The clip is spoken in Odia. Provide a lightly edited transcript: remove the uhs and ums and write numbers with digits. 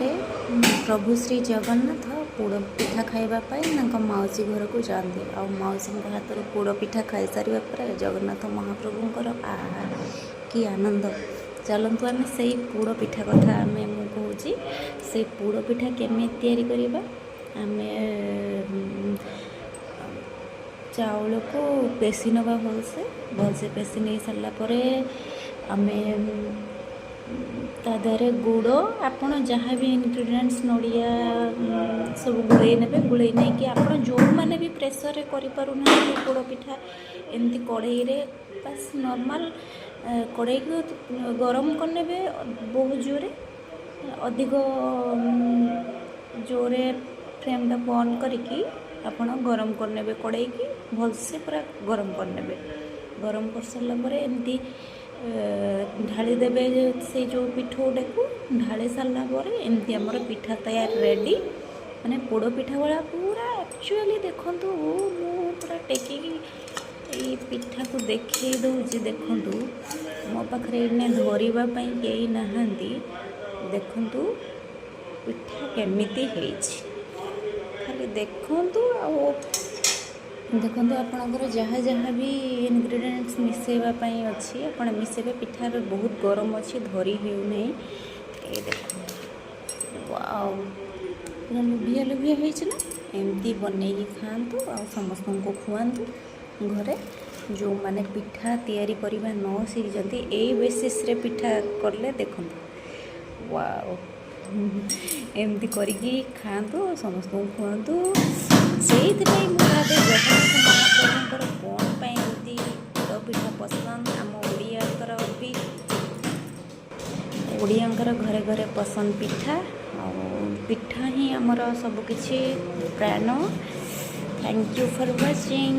କାହାଣୀରେ ପ୍ରଭୁ ଶ୍ରୀ ଜଗନ୍ନାଥ ପୋଡ଼ ପିଠା ଖାଇବା ପାଇଁ ତାଙ୍କ ମାଉସୀ ଘରକୁ ଯାଆନ୍ତି। ଆଉ ମାଉସୀଙ୍କ ହାତରୁ ପୋଡ଼ ପିଠା ଖାଇସାରିବା ପରେ ଜଗନ୍ନାଥ ମହାପ୍ରଭୁଙ୍କର ଆହା କି ଆନନ୍ଦ! ଚାଲନ୍ତୁ, ଆମେ ସେଇ ପୋଡ଼ ପିଠା କଥା ମୁଁ କହୁଛି। ସେଇ ପୋଡ଼ ପିଠା କେମିତି ତିଆରି କରିବା? ଆମେ ଚାଉଳକୁ ପେଶି ନେବା ଭଲସେ। ଭଲସେ ପେଶି ନେଇ ସାରିଲା ପରେ ଆମେ ତା ଦେହରେ ଗୁଡ଼, ଆପଣ ଯାହା ବି ଇନଗ୍ରିଡ଼ିଏଣ୍ଟସ୍, ନଡ଼ିଆ ସବୁ ଗୋଳେଇ ନେବେ। ଗୋଳେଇ ନେଇକି ଆପଣ ଯେଉଁମାନେ ବି ପ୍ରେସରରେ କରିପାରୁନାହାନ୍ତି ପୋଡ଼ ପିଠା, ଏମିତି କଢ଼େଇରେ ବାସ୍ ନର୍ମାଲ୍ କଢ଼େଇକୁ ଗରମ କରିନେବେ ବହୁତ ଜୋରେ, ଅଧିକ ଜୋରେ ଫ୍ଲେମ୍ଟା ବନ୍ଦ କରିକି ଆପଣ ଗରମ କରିନେବେ କଢ଼େଇକି। ଭଲସେ ପୁରା ଗରମ କରିନେବେ। ଗରମ କରିସାରିଲା ପରେ ଏମିତି ଢାଳି ଦେବେ ସେଇ ଯେଉଁ ପିଠଉଟାକୁ। ଢାଳି ସାରିଲା ପରେ ଏମିତି ଆମର ପିଠା ତୟାର, ରେଡ଼ି। ମାନେ ପୋଡ଼ ପିଠା ଭଳିଆ ପୁରା ଆକ୍ଚୁଆଲି। ଦେଖନ୍ତୁ, ମୁଁ ପୁରା ଟେକିକି ଏଇ ପିଠାକୁ ଦେଖେଇ ଦେଉଛି। ଦେଖନ୍ତୁ, ମୋ ପାଖରେ ଏଇନେ ଧରିବା ପାଇଁ କେହି ନାହାନ୍ତି। ଦେଖନ୍ତୁ ପିଠା କେମିତି ହେଇଛି, ଖାଲି ଦେଖନ୍ତୁ। ଆଉ ଦେଖନ୍ତୁ, ଆପଣଙ୍କର ଯାହା ଯାହା ବି ଇନଗ୍ରିଡ଼ିଏଣ୍ଟସ୍ ମିଶାଇବା ପାଇଁ ଅଛି, ଆପଣ ମିଶାଇବେ। ପିଠା ଏବେ ବହୁତ ଗରମ ଅଛି, ଧରି ହେଉନାହିଁ। ଏ ଦେଖନ୍ତୁ, ୱାଓ, ପୁରା ଲୁଭିଆ ଲୁଭିଆ ହେଇଛି ନା? ଏମିତି ବନେଇକି ଖାଆନ୍ତୁ ଆଉ ସମସ୍ତଙ୍କୁ ଖୁଆନ୍ତୁ। ଘରେ ଯେଉଁମାନେ ପିଠା ତିଆରି କରିବା ନ ଶିଖିଛନ୍ତି, ଏଇ ବେସିସ୍ରେ ପିଠା କଲେ, ଦେଖନ୍ତୁ, ୱାଓ, ଏମିତି କରିକି ଖାଆନ୍ତୁ ଆଉ ସମସ୍ତଙ୍କୁ ଖୁଆନ୍ତୁ। ସେଇଥିପାଇଁ ମୁଁ ଭାବେ, ଜଗନ୍ନାଥ ମହାପ୍ରଭୁଙ୍କର କ'ଣ ପାଇଁ ଏମିତି ପୋଡ଼ ପିଠା ପସନ୍ଦ? ଆମ ଓଡ଼ିଆଙ୍କର ବି, ଓଡ଼ିଆଙ୍କର ଘରେ ଘରେ ପସନ୍ଦ ପିଠା। ଆଉ ପିଠା ହିଁ ଆମର ସବୁକିଛି ପ୍ରାଣ। Thank you for watching.